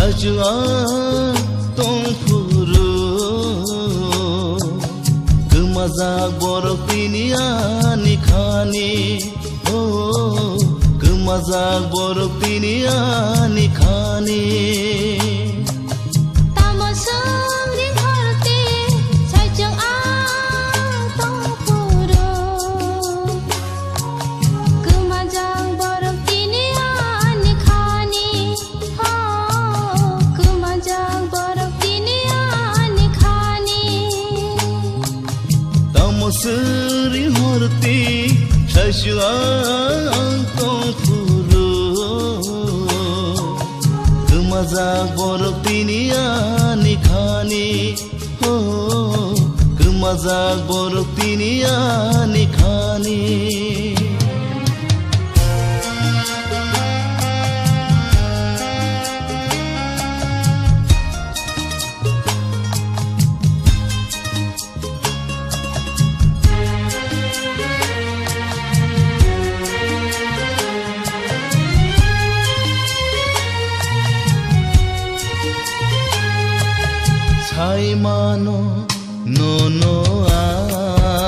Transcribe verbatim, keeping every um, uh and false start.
Chwng ang tong phuru, kwmajak borok tini ani khani. Oh, kwmajak borok tini ani khani. Tamo swngdi horti, saichung ang tong phuru. Kwmajak borok tini ani khani, ho, kwmajak borok tini ani khani. Tamo swngdi horti, saichung ang tong phuru. Kwmajak borok tini ani khani. Oh, kwmajak borok tini ani khani. Sai mano nono ang.